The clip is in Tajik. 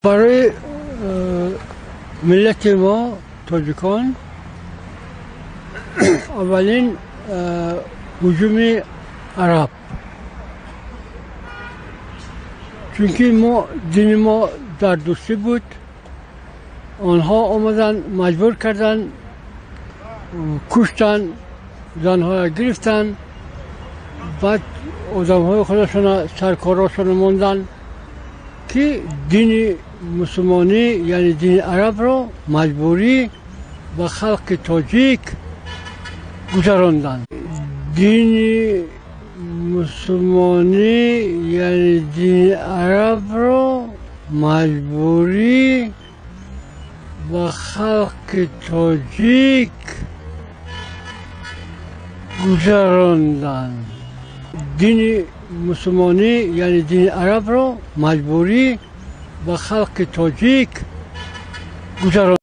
Барои миллати мо, тоҷикон, аввалин ҳуҷуми араб, чунки мо дини мо зардуштӣ буд, онҳо омаданд, маҷбур карданд, куштанд, занҳоя гирифтанд, баъд одамҳои худашона, саркорошона монданд, ки дини мусулмонӣ, яъне дини арабро маҷбурӣ ба халқи тоҷик гузаронданд. Дини мусулмонӣ, яъне дини арабро маҷбурӣ ба халқи тоҷик гузаронданд. Дини мусулмонӣ, яъне дини арабро маҷбурӣ ба халқи тоҷик гузаронданд.